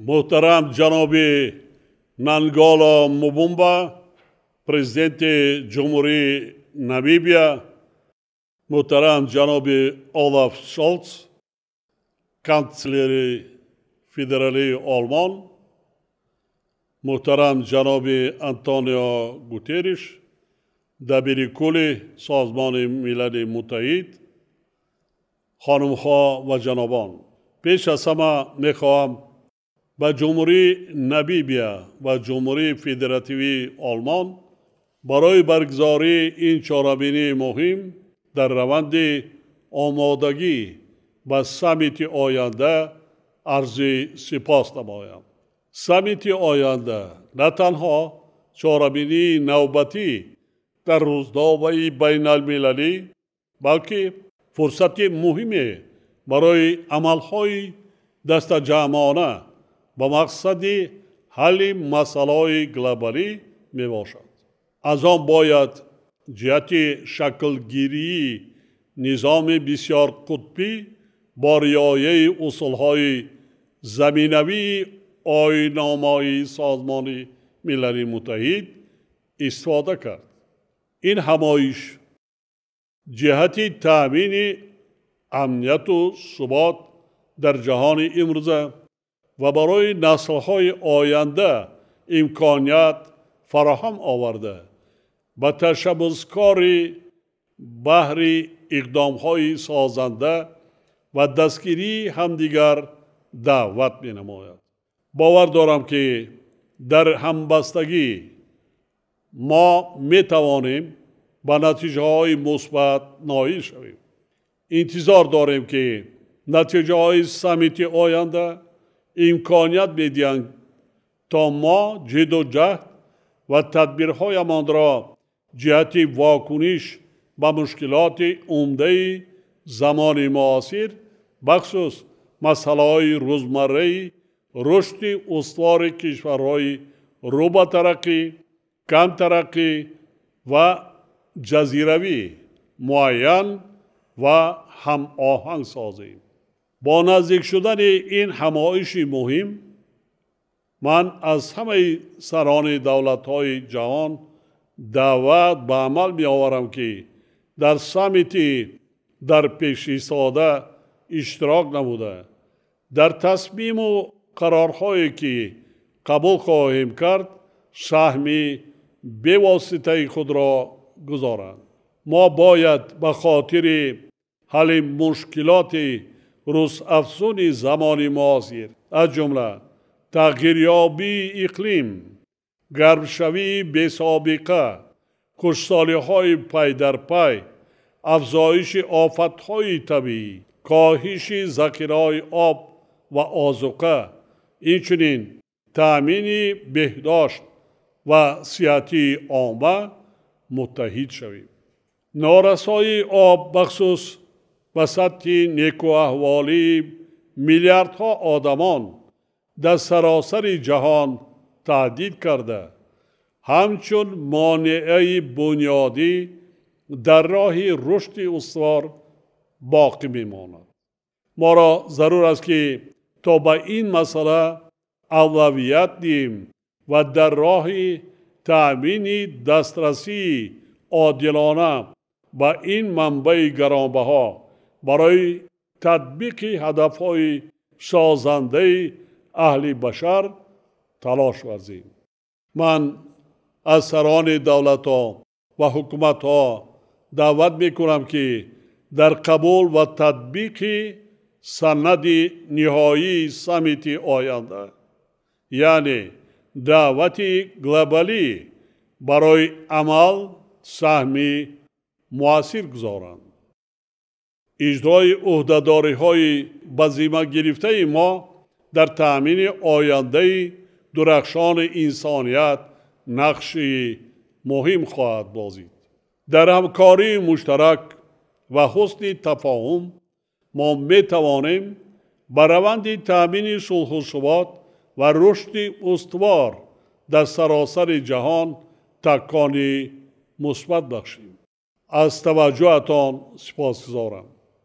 Муҳтарам ҷаноби Нанголо Мубумба, президенти Ҷумҳурии Намибия, муҳтарам ҷаноби Олаф Шолц, канцлери федералии Олмон, муҳтарам ҷаноби Антонио Гутерриш, дабири кулли Созмони Милали Муттаҳид, хонумҳо ва ҷанобон, пеш аз ҳама мехоҳам ба Ҷумҳурии Намибия ва Ҷумҳурии Федеративии Олмон барои баргузории ин чорабинии муҳим дар раванди омодагӣ ба саммити оянда арзи сипос намоям. Саммити оянда на танҳо чорабинии навбатӣ дар рӯзномаи байналмилалӣ, балки фурсати муҳиме барои амалҳои дастаҷамъона ба мақсади ҳалли масъалаҳои глобалӣ мебошад. Аз он бояд ҷиҳати шаклгирии низоми бисёрқутбӣ бо риояи усулҳои заминавии оинномаи Созмони Милали Муттаҳид истифода кард. Ин ҳамоиш ҷиҳати таъмини амнияту субот дар ҷаҳони имрӯза ва барои наслҳои оянда имконият фароҳам оварда, ба ташаббускори баҳри иқдомҳои созанда ва дастгирии ҳамдигар даъват менамояд. Бовар дорам, ки дар ҳамбастагӣ мо метавонем ба натиҷаҳои мусбат ноил шавем. Интизор дорем, ки натиҷаҳои саммити оянда имконият медиҳанд, то мо ҷидду ҷаҳд ва тадбирҳоямонро ҷиҳати вокуниш ба мушкилоти умдаи замони муосир, бахусус масъалаҳои рӯзмарраи рушди устувори кишварҳои рӯ ба тараққӣ, камтараққӣ ва ҷазиравӣ муайян ва ҳамоҳанг созем. Бо наздик шудани ин ҳамоиши муҳим ман аз ҳамаи сарони давлатҳои ҷаҳон даъват ба амал меоварам, ки дар саммити дар пешистода иштирок намуда, дар тасмиму қарорҳое, ки қабул хоҳем кард, саҳми бевоситаи худро гузоранд. Мо бояд ба хотири ҳалли мушкилоти рӯзафзуни замони муосир, аз ҷумла тағйирёбии иқлим, гармшавии бесобиқа, хушксолиҳои пайдарпай, афзоиши офатҳои табиӣ, коҳиши захираҳои об ва озуқа, инчунин таъмини беҳдошт ва сиҳатии омма муттаҳид шавем. Норасоии об бахусус ба сатҳи некуаҳволии миллиардҳо одамон дар саросари ҷаҳон таҳдид карда, ҳамчун монеаи бунёдӣ дар роҳи рушди устувор боқӣ мемонад. Моро зарур аст, ки то ба ин масъала авлавият диҳем ва дар роҳи таъмини дастрасии одилона ба ин манбаи гаронбаҳо барои татбиқи ҳадафҳои созандаи аҳли башар талош варзем. Ман аз сарони давлатҳо ва ҳукуматҳо даъват мекунам, ки дар қабул ва татбиқи санади ниҳоии саммити оянда, яъне даъвати глобалӣ барои амал, саҳми муассир гузоранд. Иҷрои ӯҳдадориҳои ба зимма гирифтаи мо дар таъмини ояндаи дурахшони инсоният нақши муҳим хоҳад бозид. Дар ҳамкории муштарак ва ҳусни тафоҳум мо метавонем ба раванди таъмини сулҳу субот ва рушди устувор дар саросари ҷаҳон такони мусбат бахшем. Аз таваҷҷӯҳатон сипосгузорам.